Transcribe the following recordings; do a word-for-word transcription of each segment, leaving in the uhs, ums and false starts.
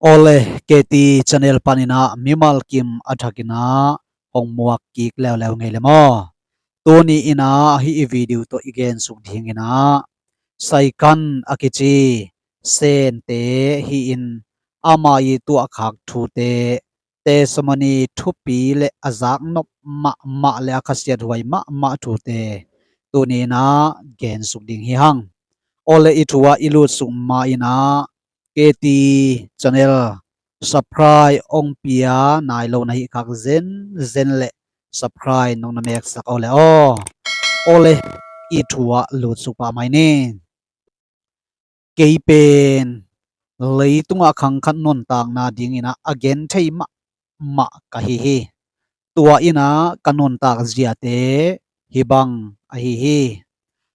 Awle, K T channel panin ah mimal kim a thakin ah hong muak kik leuleu ngei le maw? Tuni in ah hih i video tawh i gensuk dingin ah Saikan a kici Sente hi-in, ama i tuahkhak thute, testimony thupi le a zaknop mahmah le a khasiathuai mahmah thute tuni in ah gensuk ding hi hang. Awle, i thu ah i lutsuk ma-in ah K T channel subscribe hong pia nai lo na hih khak zenzen le subscribe nong na meksak aw le aw. Awle, i thu ah lutsuk pah mai ni. Kei pen leitungah khang khat nuntakna dingin ah a genthei mahmah ka hi hi. Tua in ah ka nuntak ziate hih bang ahi hi.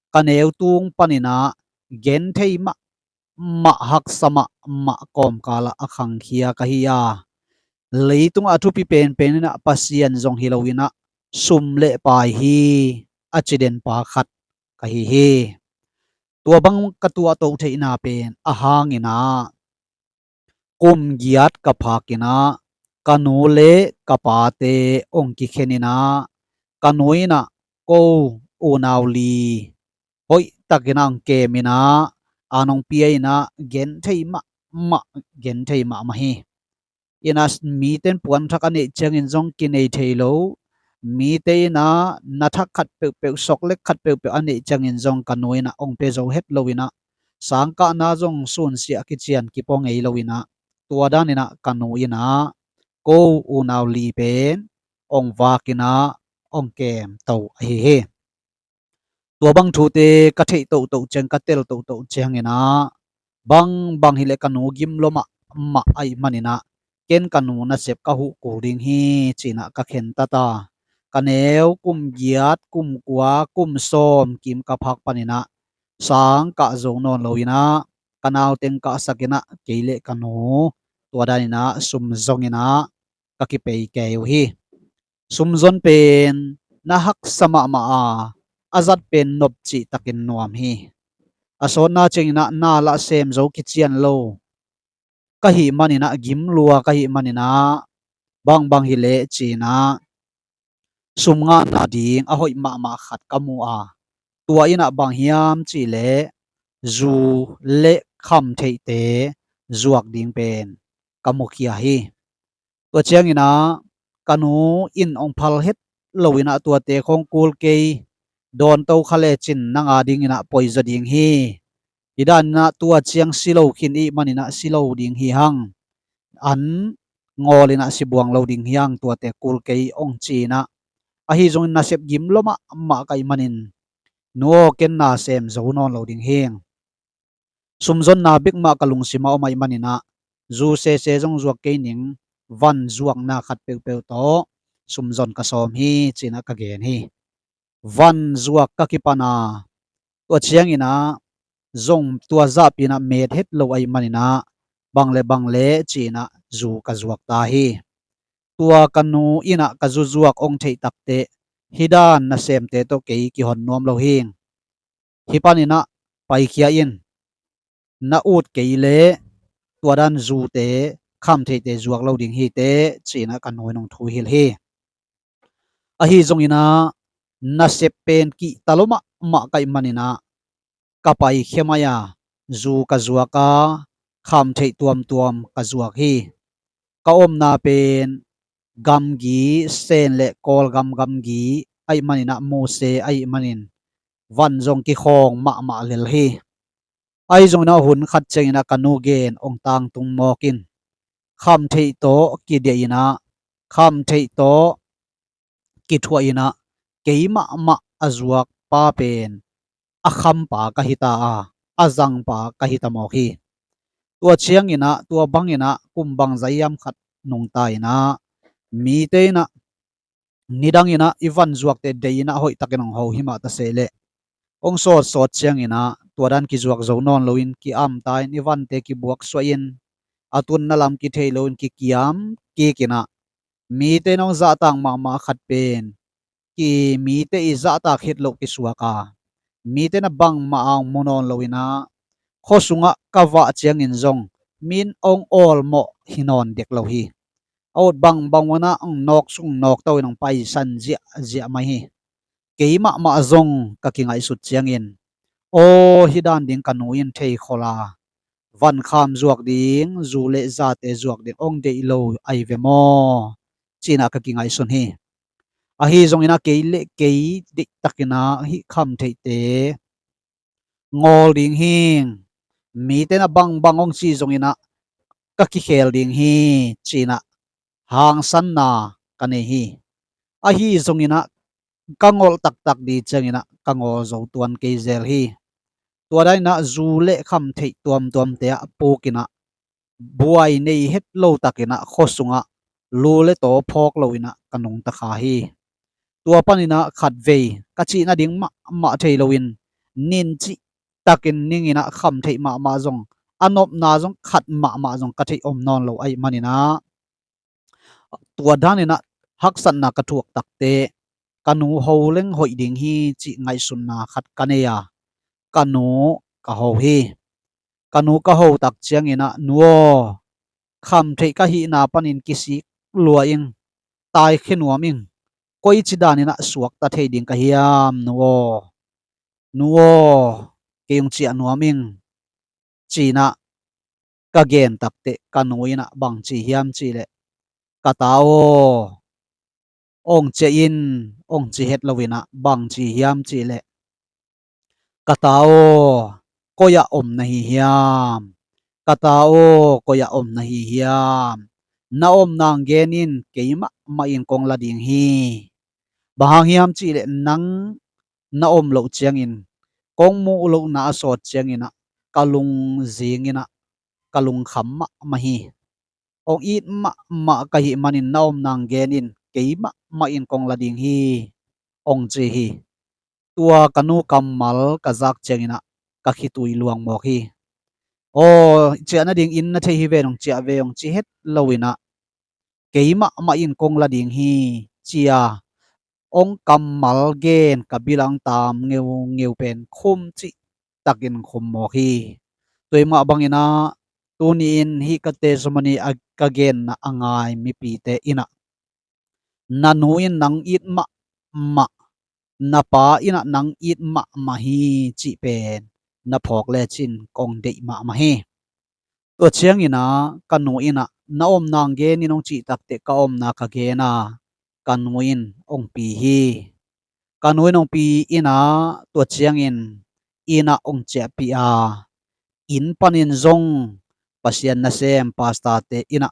Ka neu tung panin ah genthei mahmah, haksa mahmah, kawmkal ah a khangkhia ka hi a, leitungah a thupi penpen in ah Pasian zong hi lo in ah sum le pai hi a ci den pa khat ka hi hi. Tua bang ka tuahto theihna pen a hang in ah kum giat ka phak in ah ka nu le ka pate hong kikhen in ah ka nu in ah ko unau li hoih takin ah hong kem in ah an hong pia in ah genthei mahmah, genthei mahmah hi. In ah mite in puanthak a neih ciangin zong kinei thei lo. Mite in ah na thak khat peuhpeuh, sok lek khat peuhpeuh a neih ciangin zong ka nu in ah hong pia zo het lo in ah sangkahna zong sunsiah kician kipua ngei lo in ah tua dan in ah ka nu in ah ko unau li pen hong vak in ah hong kemto ahi hi. Tua bang thute ka theih tohtoh ciang, ka tel tohtoh ciangin ah bangbang hileh ka nu gim lua mahmah ahih manin ah ken ka nu nasep ka huh kul ding hi ci-in ah ka khentat a, ka neu kum giat, kum kua, kum sawm kim ka phak panin ah sang kah zo nawn lo in ah ka nauteng kahsak in ah kei le ka nu tua dan in ah sum zong in ah ka kipei kei uh hi. Sum zon pen na haksa mahmah a, a zat pen nop cihtakin nuam hi. A sawtna ciangin ah na lah sem zo kician lo ka hih manin ah, gim lua ka hih manin ah bangbang hileh ci-in ah sum ngahna ding a hoih mahmah khat ka mu a, tua in ah bang hiam cihleh zu le kham theihte zuak ding pen ka mukhia hi. Tua ciangin ah ka nu in hong phal het lo in ah tuate khawng kul kei, dawnto kha lecin nang a dingin ah poizaw ding hi. Hih dan in ah tua ciang si lo khin ahih manin ah si lo ding hi hang. An ngawl in ah si buang lo ding hi hang, tuate kul kei hong ci in ah. Ahi zongin nasep gim lua mahmah ka hih manin nu aw, ken na sem zo nawn lo ding hi. Sum zonna bek mah ka lungsim ah om ahih manin ah zu sese zong zuak kei ning, van zuakna khat peuhpeuh tawh sum zon ka sawm hi ci-in ah ka gen hi. Van zuak ka kipan a, tua ciangin ah zong tua zahpi in ah met het lo ahih manin ah bang le bang le ci-in ah zu ka zuak ta hi. Tua ka nu in ah ka zu zuak hong theih takteh hih dan nasemte tawh kei kihon nuam lo hi. Hih panin ah paikhia in, na ut kei leh tua dan zute, kham theihte zuak lo ding hi teh ci-in ah ka nu in hong thuhilh hi. Ahi zongin ah nasep pen kihta lua mahmah ka hih manin ah ka paikhia mai a, zu ka zuak a, kham theih tuamtuam ka zuak hi. Ka omna pen gamgi, Sen le Kawlgam gamgi ahih manin ah, muse ahih manin van zong kikhawng mahmah lel hi. Ahi zongin ah hun khat ciangin ah ka nu gen hong tangtung mawk in, kham theih tawh kidiah in ah, kham theih tawh kithuah in ah, kei mahmah a zuak pa pen a kham pa ka hi ta a, a zang pa ka hi ta mawk hi. Tua ciangin ah, tua bangin ah kum bangzah hiam khat nungta in ah mite in ah nidangin ah i van zuakte deih in ah hoihtakin hong ho hi mah ta sehleh, hong sawtsawt ciangin ah tua dan kizuak zo nawn loin ki-amta in, i vante kibuaksuah in, a tunna lam kithei loin kikiam kik in ah, mite in hong zahtak mahmah khat pen ki, mite i zahtak het loh kisuak a, mite in ah bangmah a hong mu nawn lo in ah, khua sungah ka vah ciangin zong min ong awlmawh hi nawn dek lo hi. A ut bangbang unah ong nawk sung nawk to in ong paisan ziahziah mai hi. Kei mahmah zong ka kingaihsut ciangin, aw, hih dan ding ka nu in thei khol a, vankham zuak ding, zu le zate zuak ding ong deih lo ahi ve maw, ci-inah ka kingaihsun hi. Ahi zonginah kei le kei deihtakinah hih khamtheihte ngawl ding hi. Mite na bangbang ong ci zonginah ka kikhel ding hi, ci-inah hangsanna ka nei hi. Ahi zonginah ka ngolh taktak ding cianginah ka ngawl zo tuan kei zel hi. Tua daninah zu le khamtheih tuamtuamte ah pukinah buai nei het lo takinah khua sungah lu le taw phawk loinah ka nungta kha hi. Tua paninah khatvei ka cih nading mahmah thei loin nin cih takin ninginah khamtheih mahmah zong, a nopna zong khat mahmah zong ka theih om nawn lo ahih maninah tua daninah haksatna ka thuak takte ka nu ho leng hoih ding hi cih ngaihsutna khat ka nei a, ka nu ka ho hi. Ka nu ka ho tak cianginah, nu aw, khamtheih ka hihna panin kisik lua ing, taikhia nuam ing, koici daninah suakta thei ding ka hiam nu aw? Nu aw, kei ung ciah nuam ing, ci-inah ka gen takteh ka nu inah bang ci hiam cihleh, ka ta aw, ong ciah in, ong ci het loinah bang ci hiam cihleh, ka ta aw, koi-ah om na hi hiam? Ka ta aw, koi-ah om na hi hiam? Na om nang gen in, kei mahmah in kong la ding hi. Bang hang hiam cihleh nang na om loh ciangin, kong muh lohna a sawt cianginah ka lungzinginah ka lungkham mahmah hi. Ong it mahmah ka hih manin na om nang gen in, kei mahmah in kong la ding hi, ong ci hi. Tua ka nu kammal ka zak cianginah ka khitui luang mawk hi. Aw, ciah nading inn na thei hi ven, ong ciah ve, ong ci het loinah kei mahmah in kong la ding hi, ci-a ong kammal gen ka bilang tam ngeungeu pen khum cih takin khum mawk hi. Tua mah banginah tuni-in hih ka testimony a ka genna a ngai mipite inah, na nu in nang it mahmah, na pa inah nang it mahmah hi cih pen na phawk lecin kong deih mahmah hi. Tua cianginah ka nu inah na om nang gen in, ong cih takteh ka omna ka gen a, ka nu in ong pi hi. Ka nu in ong pi inah tua ciangin inah ong ciahpih a, inn panin zong Pasian nasem pastor-te inah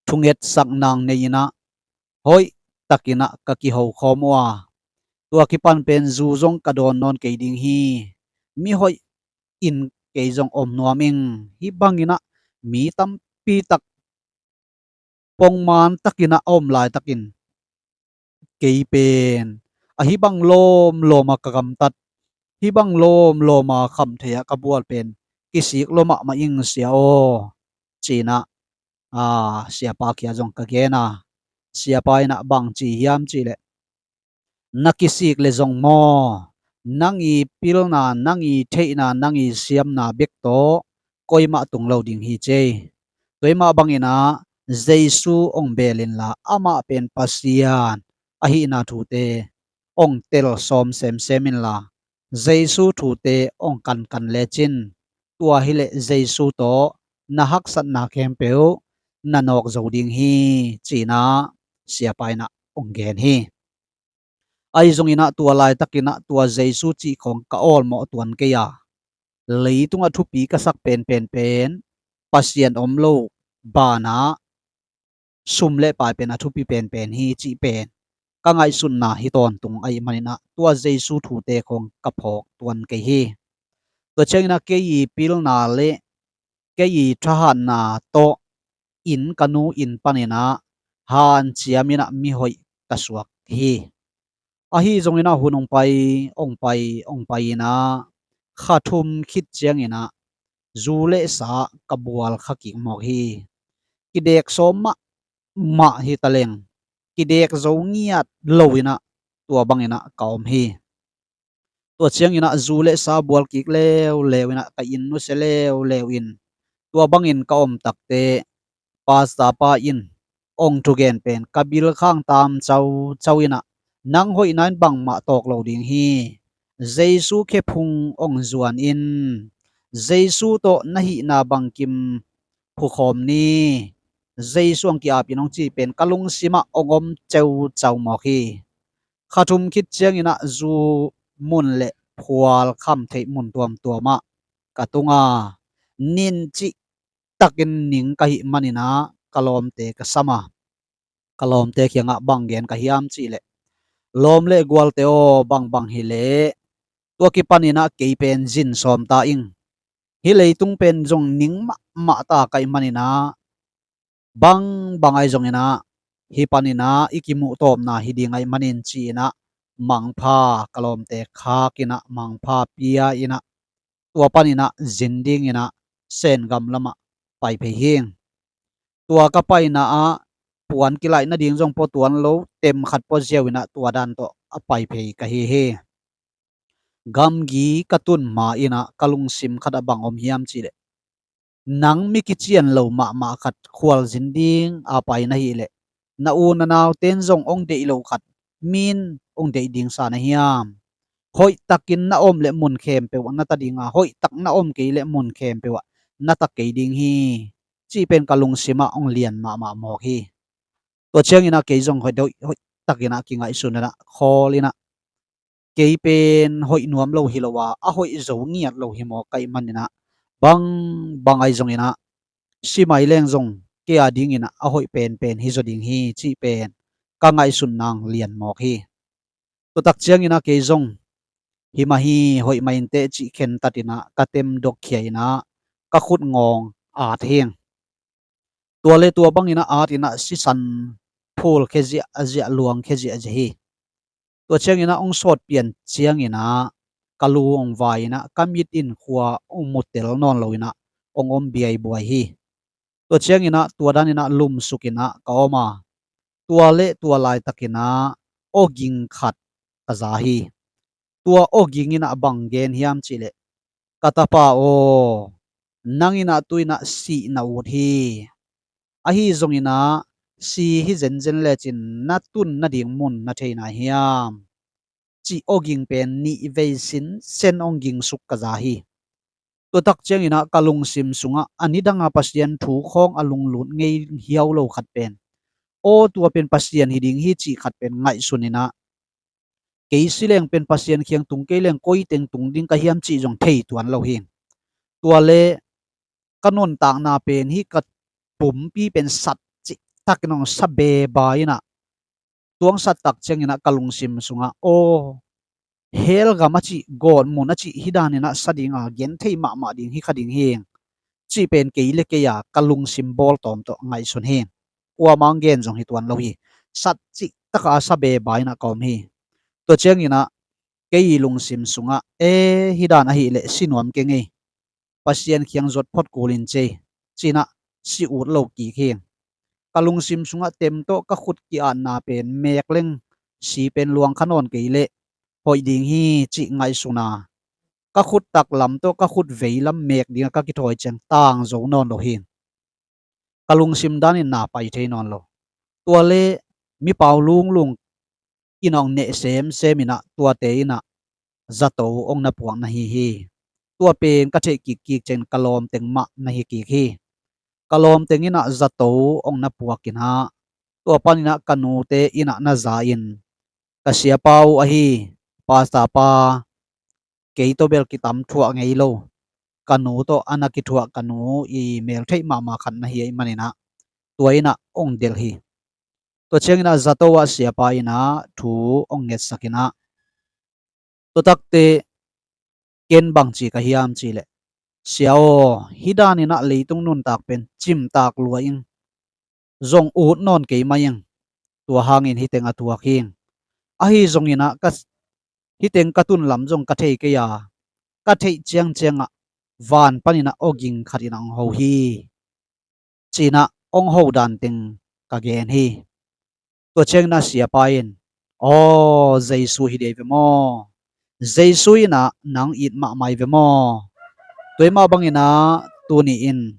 thungetsak nang nei inah hoih takinah ka kiho khawm uh a, tua kipan pen zu zong ka dawn nawn kei ding hi. Mihoih in kei zong om nuam ing. Hih banginah mi tampi tak pongman takinah a om laitakin kei pen a hih bang lawmlawma ka gamtat, hih bang lawmlawma khamtheih ah ka bual pen kisik lua mahmah ing sia aw, ci-inah, a, siapa kia zong ka gen a, siapa inah bang ci hiam cihleh, na kisik le zong maw, nang i pilna, nang i theihna, nang i siamna bek tawh koimah tung lo ding hi cei. Tua mah banginah Jesu ong beel inla, amah pen Pasian ahihna thute ong tel sawm semsem inla, Jesu thute ong kankan lecin, tua hileh Jesu tawh na haksatna khempeuh na nawk zo ding hi, ci-inah siapa inah ong gen hi. Ahi zonginah tua laitakinah tua Jesu cih khawng ka awlmawh tuan kei a, leitungah thupi ka sak penpen pen Pasian om lo banah sum le pai pen a thupi penpen hi cih pen ka ngaihsutna hi tawntung ahih maninah tua Jesu thute khawng ka phawk tuan kei hi. Tua cianginah kei i pilna le kei i thahatna tawh inn, ka nu inn paninah hanciam inah mihoih ka suak hi. Ahi zonginah hun ong pai, ong pai, ong pai inah kha thum khit cianginah zu le sa ka bual kha kik mawk hi. Kidek sawm mahmah hi taleng, kidek zo ngiat lo inah tua banginah ka om hi. Tua cianginah zu le sa bual kik leuleu inah ka inn nusia leuleu in Tua bangin ka om takte, pastor pa in ong thugen pen ka bil khang tam caucau inah, nang hoihna in bangmah tawk lo ding hi. Jesu khephung ong zuan in, Jesu tawh na hihna bangkim phukhawm ni, Jesu ong ki-ap in ong ci pen ka lungsimah ong om ceucau mawk hi. Kha thum khit cianginah zu mun le phual kham theih mun tuamtuamah ka tunga nin cih takin ning ka hih maninah ka lawmte ka sam a, ka lawmte kiangah bang gen ka hiam cihleh, lawm le gualte aw, bangbang hileh tua kipaninah kei pen zin sawm ta ing. Hih leitung pen zong ning mahmah ta ka hih maninah, bangbang ahi zonginah hih paninah i kimuh tawpna hi ding ahi manin ci-inah mangpha ka lawmte khak inah mangpha pia inah, tua paninah zin dinginah Sengam lamah pai phei hing. Tua ka paina ah puan kilaih nading zong pua tuan lo, tem khat pua ziau inah tua dan tawh a pai phei ka hi hi. Gamgi ka tun ma inah ka lungsim khat ah bang om hiam cihleh, nang mi kician lo mahmah khat khualzin ding a pai na hihleh, na u na nauten zong ong deih lo khat min ong deih ding sa na hiam? Hoihtakin na om le mun khempeuh ah na ta dinga, hoihtak na om kei le mun khempeuh ah na ta kei ding hi, cih pen ka lungsimah ong lian mahmah mawk hi. Tua cianginah kei zong hoih, hoihtakinah kingaihsun inah khawl inah, kei pen hoih nuam lo hi lo a, a hoih zo ngiat lo hi mawk ka hih maninah, bangbang ahi zonginah, si mai leng zong kei a dinginah a hoih penpen hi zaw ding hi, cih pen ka ngaihsutna ong lian mawk hi. Tutak cianginah kei zong himah hi, hoih mah inteh cih khentatinah ka tem dokkhia inah ka khut ngawng at hing. Tua le tua banginah at inah sisan phul kheziah a ziah, luang kheziah a ziah hi. Tua cianginah ong sawt pian cianginah ka lu ong vai inah ka mit in khua ong mutel nawn lo inah ong om biaibuai hi. Tua cianginah tua daninah lumsuk inah ka om a, tua le tua laitakinah awging khat ka za hi. Tua awging inah bang gen hiam cihleh, ka tapa aw, nang inah tu inah sih na ut hi. Ahi zonginah si hi zenzen lecin na tun nading mun na thei nai hiam? Cih awging pen nih vei sinsen ong gingsuk ka za hi. Tuatak cianginah ka lungsim sungah a nidanga Pasian thu khawng a lunglut ngei hiau lo khat pen, aw, tua pen Pasian hi ding hi cih khat pen ngaihsun inah, kei si leng pen Pasian khiang tung kei leng koi teng tung ding ka hiam cih zong thei tuan lo hi. Tua le ka nuntakna pen hih ka pumpi pen sat cihtakin ong sa beba inah, tuang sat tak cianginah ka lungsim sungah, aw, hell gam a cih, gawtmun a cih, hih daninah sa dinga gen thei mahmah ding hi kha ding hi, cih pen kei le kei a ka lungsim bawltawm tawh ngaihsun hi. Kuamah ong gen zong hi tuan lo hi. Sat cihtaka a sa beba inah ka om hi. Tua cianginah kei i lungsim sungah, e, hih dan ahihleh si nuam keng ei, Pasian khiang zuat phot kul in cei, ci-inah si ut lo kik hi. Ka lungsim sungah tem tawh ka khut ki-atna pen mek leng si pen luang kha nawn kei leh hoih ding hi cih ngaihsun a, ka khut taklam tawh ka khut veilam mek dingah ka kithawi ciang tang zo nawn lo hi. Ka lungsim danin na pai thei nawn lo. Tua le mipau lunglung in ong neh semsem inah tuate inah zato ong na puak na hi hi. Tua pen ka theih kikkik ciangin ka lawmteng mah na hi kik hi. Ka lawmteng inah zato ong na puak inah, tua paninah ka nute inah na za in, ka siapa uh ahi, pastor pa, kei tawh bel kitam thuah ngei lo, ka nu tawh a na kithuah ka nu i meltheih mahmah khat na hi ahih maninah tua inah ong delh hi. Tua cianginah zato ah siapa inah thu ong ngetsak inah, tuatakte ken bangci ka hiam cihleh, sia aw, hih daninah leitung nuntak pen cimtak lua ing, zong ut nawn kei mai ing. Tua hangin hih teng a thuak hing. Ahi zonginah ka, hih teng ka tun lam zong ka thei kei a, ka theih ciangciangah van paninah awging khat inah ong ho hi, ci-inah ong ho dan teng ka gen hi. Tua cianginah siapa in, aw, Jesu hi dei ve maw? Jesu inah nang it mahmah hi ve maw? Tua mah banginah tuni-in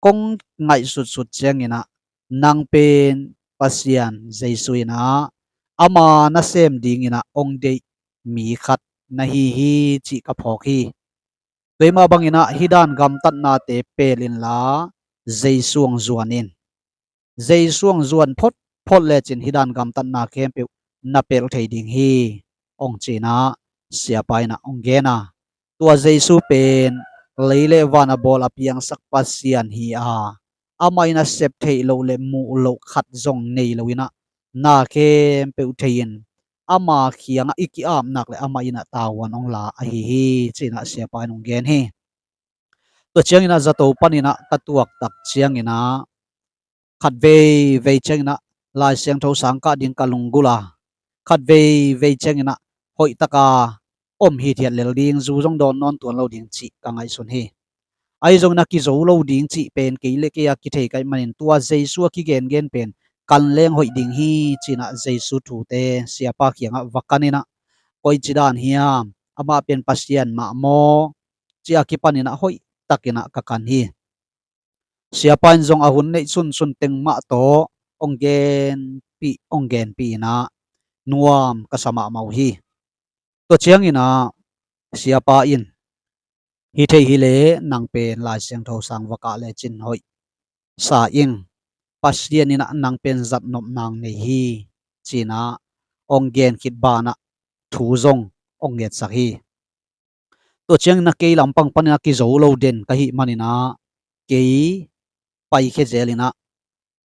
kong ngaihsutsut ciangin ah, nang pen Pasian Jesu in ah, ama nasem dingin ah hong deih mi khat na hi hi cih ka phawk hi. Tua mah bangin ah hih dan gamtatnate pel inla, Jesu hong zuan in. Jesu hong zuan photphot lecin hih dan gamtatna khempeuh na pelh thei ding hi, hong ci-in ah siapa in ah hong gen a. Tua Jesu pen lei le van a bawl a piangsak Pasian hi a, amah in a sep theih loh le muh loh khat zong nei lo in ah, na khempeuh thei-in ama kiangah i ki-ap nak le amah in ah tavuan hong la ahi hi, ci-in ah siapa in hong gen hi. Tua ciangin ah zato panin ah ka tuak tak ciangin ah, khat veivei ciangin ah Lai Siangtho sang kah ding ka lunggulh a, khat veivei ciangin ah hoih taka om hithiat lel ding, zu zong dawn nawn tuan lo ding cih ka ngaihsun hi. Ahi zongin ah kizo lo ding cih pen kei le kei a kithei ka hih manin tua Jesu a kigengen pen kan leng hoih ding hi, ci-in ah Jesu thute siapa kiangah va kan in ah, koici dan hiam, amah pen Pasian mah maw, ci-a kipanin ah hoih takin ah ka kan hi. Siapa in zong a hun neih sunsun teng mah tawh hong genpih, hong genpih in ah nuam ka sa mahmah uh hi. Tua ciangin ah siapa in, hi thei hi leh nang pen Lai Siangtho sang va kah lecin hoih sa ing, Pasian in ah nang pen zatnop nang nei hi, ci-in ah hong gen khit banah thu zong hong ngetsak hi. Tua ciangin ah kei lampang panin ah kizo lo den ka hih manin ah kei paikhia zel in ah,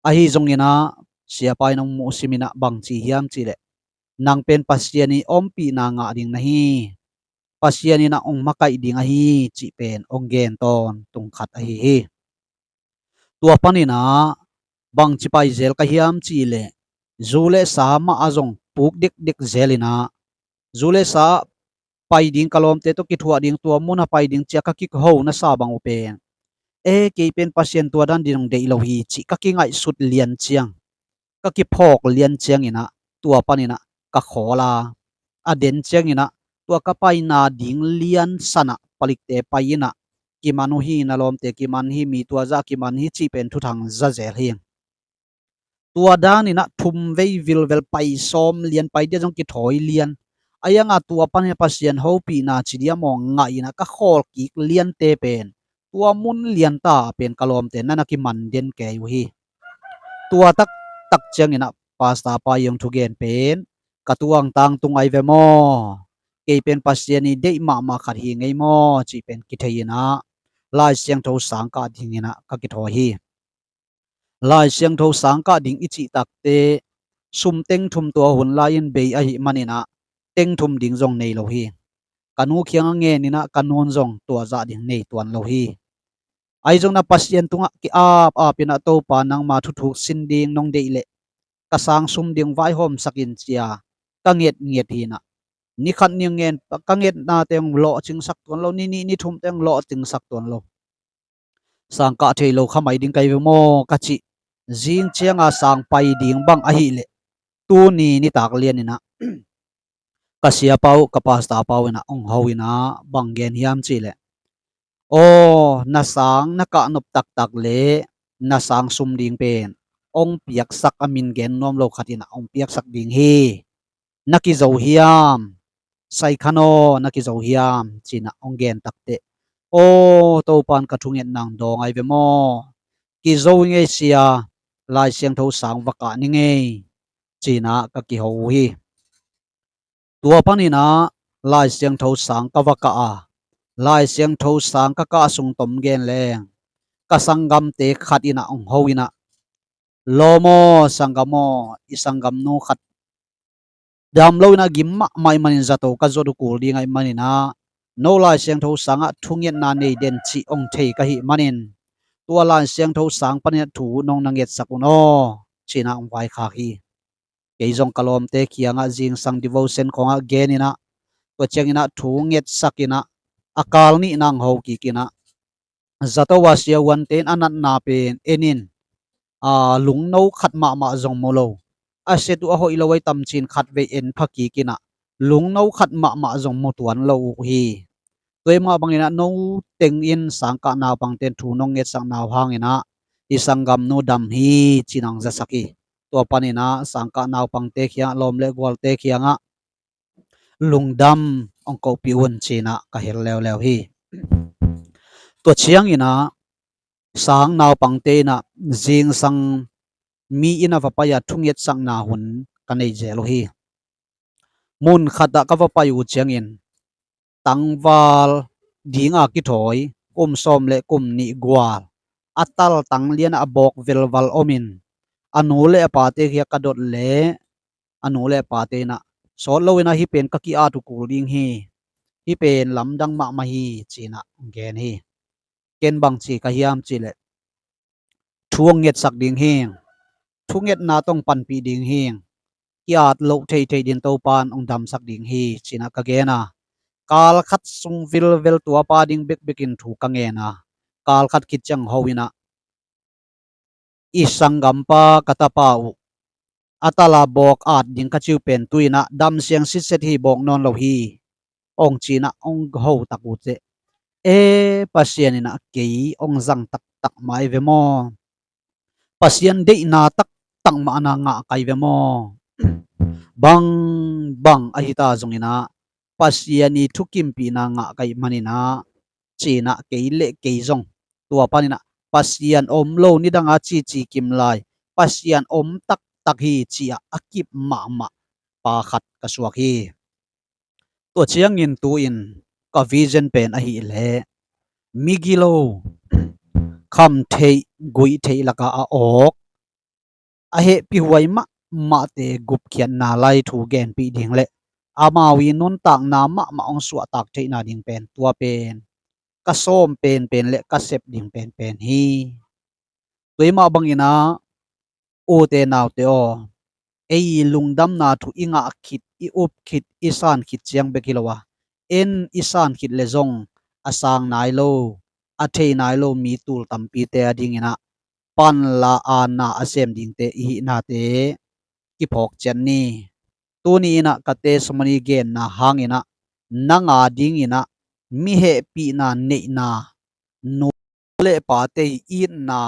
ahi zongin ah siapa in hong muhsim in ah bang ci hiam cih leh, nang pen Pasian i ompihna ngah ding na hi, Pasian in ah hong makaih ding ahi cih pen hong gen tawntung khat ahi hi. Tua panin ah bangci pai zel ka hiam cih leh, zu le sa mah a zong puk dekdek zel in ah, zu le sa pai ding ka lawmte tawh kithuah ding, tua mun a pai ding ci-a ka kiho nasa bang uh pen, e, kei pen Pasian tua dan ding hong deih lo hi cih ka kingaihsut lian ciang, ka kiphawk lian ciangin ah tua panin ah ka khawl a, a den ciangin ah tua ka paina ding lian san ah palikte pai in ah, kiman uh hi, na lawmte kiman hi, mi tua zah kiman hi cih pen thuthang za zel hi. Tua danin ah thum vei vilvel pai sawm lian, pai dia zong kithawi lian. A ianga tua panin ah Pasian hopihna ci dia maw ngah in ah ka khawl kik liante pen, tua mun lianta pen ka lawmte na na kiman den kei uh hi. Tua taktak ciangin ah pastor pa i hong thugen pen ka tuangtang tung ai ve maw, kei pen Pasian i deih mahmah khat hi ngei maw cih pen kithei in ah Lai Siangtho sang kah dingin ah ka kithawi hi. Lai Siangtho sang kah ding i cih takte, sum teng thum tua hun lai-in bei ahih manin ah teng thum ding zong nei lo hi. Ka nu kiangah ngen in ah ka nu'n zong tua zah ding nei tuan lo hi. Ahi zongin ah Pasian tungah ki-ap ap in ah, Topa, nangma thuthuk sin ding nong deih leh ka sang sum ding vaihawmsak in, ci-a ka ngetnget hi in ah, ni khat ni ngen ka ngetnate hong lawhcingsak tuan lo, ni nih ni thumte hong lawhcingsak tuan lo. Sang kah thei lo kha mai ding ka hi ve maw ka cih. Zing cianga sang pai ding bang ahih leh, tuni nitak lian in ah ka siapa uh, ka pastor pa uh in ah hong ho in ah bang gen hiam cih leh, aw, na sang na kah nop taktak leh na sang sum ding pen hong piaksak, a min gen nuam lo khat in ah hong piaksak ding hi. Na kizo hiam? Sai khan aw, na kizo hiam? Ci-in ah hong gen takteh, aw, Topa'n ka thungetna hong dawng ai ve maw? Kizo i ngei sia, Lai Siangtho sang va kah ni ngei, ci-in ah ka kiho uh hi. Tua panin ah Lai Siangtho sang ka va kah a, Lai Siangtho sang ka kah sung tom gen leng, ka sanggamte khat in ah hong ho in ah, lawm aw, sanggam aw, i sanggamnu khat dam lo in ah gim mahmah ahih manin zato ka zuat uh kul ding ahih manin ah, no Lai Siangtho sangah thungetna nei den cih hong thei ka hih manin, tua Lai Siangtho sang panin ah thu nong na ngetsak un aw, ci-in ah hong vaikhak hi. Kei zong ka lawmte kiangah zingsang devotion khawngah gen in ah, tua ciangin ah thu ngetsak in ah, a kal nihna hong ho kik in ah, zato a siavuante in a natna pen en in, a, lungno khat mahmah zong mu lo. A set uh a hoih lo ahi tam ci-in khatvei en pha kik in ah, lungno khat mahmah zong mu tuan lo uh hi. Tua mah bangin ah no teng in sangkah naupangte in thu nong ngetsakna uh hangin ah i sanggamnu dam hi ci-in ah hong zasak hi. Tua panin ah sangkah naupangte kiangah, lawm le gualte kiangah lungdam hong kohpih un ci-in ah ka hel leuleu hi. Tua ciangin ah sang naupangte in ah zingsang mi inn ah va pai-a thungetsakna hun ka nei zel uh hi. Mun khatah ka va pai uh ciangin tangval dinga kithawi kum sawm le kum nih gual a taltang lianah a bawk velval omin a nu le a pate kiangah ka dot leh a nu le a pate in ah sawt loin ah hih pen ka ki-at uh kul ding hi. Hih pen lamdang mahmah hi ci-in ah gen hi. Ken bangci ka hiam cih leh thu hong ngetsak ding hi. Thungetna tawh hong panpih ding hi. Ki-at loh theithei dingin Topa in hong damsak ding hi ci-in ah ka gen a, kal khat sung vilvel tuapa ding bekbekin thu ka ngen a, kal khat khit ciang ho in ah i sanggampa ka tapa uh a tala bawk at ding ka ci uh pen tu-in ah dam siang sitset hi, bawk nawn lo hi hong ci-in ah hong ho tak uh teh, e, Pasian in ah kei hong zang taktak mah hi ve maw? Pasian deihna taktak mah na ngah ka hi ve maw? Bangbang ahi ta zongin ah Pasian i thukimpihna ngah ka hih manin ah ci-in ah kei le kei zong tua panin ah Pasian om lo nidanga cici kim lai Pasian om taktak hi ci-a a kip mahmah pa khat ka suak hi. Tua ciangin tu-in ka vision pen ahih leh migilo, kham theih guih theih lakah a awk a hehpihhuai mahmahte gupkhiatna lai thu genpih ding le amau i nuntakna mahmah hong suahtak theihna ding pen tua pen ka sawm penpen le ka sep ding penpen hi. Tua mah bangin ah ute naute aw, ei lungdamna thu i ngah khit, i up khit, i san khit ciang bek hi lo a, en i san khit le zong a sang nai lo, a thei nai lo mi tul tampite a dingin ah panla a na a sem dingte i hihnate kiphawk ciat ni. Tuni in ah ka testimony genna hangin ah nang a dingin ah mi hehpihna neihna, nu le pate i itna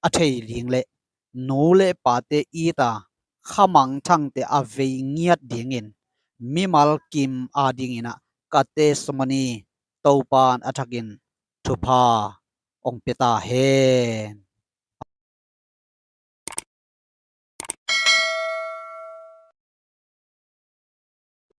a thei ding le nu le pate it a khamangthangte a vei ngiat dingin mimal kim a dingin ah ka testimony Topa in a thakin thupha hong pia ta hen.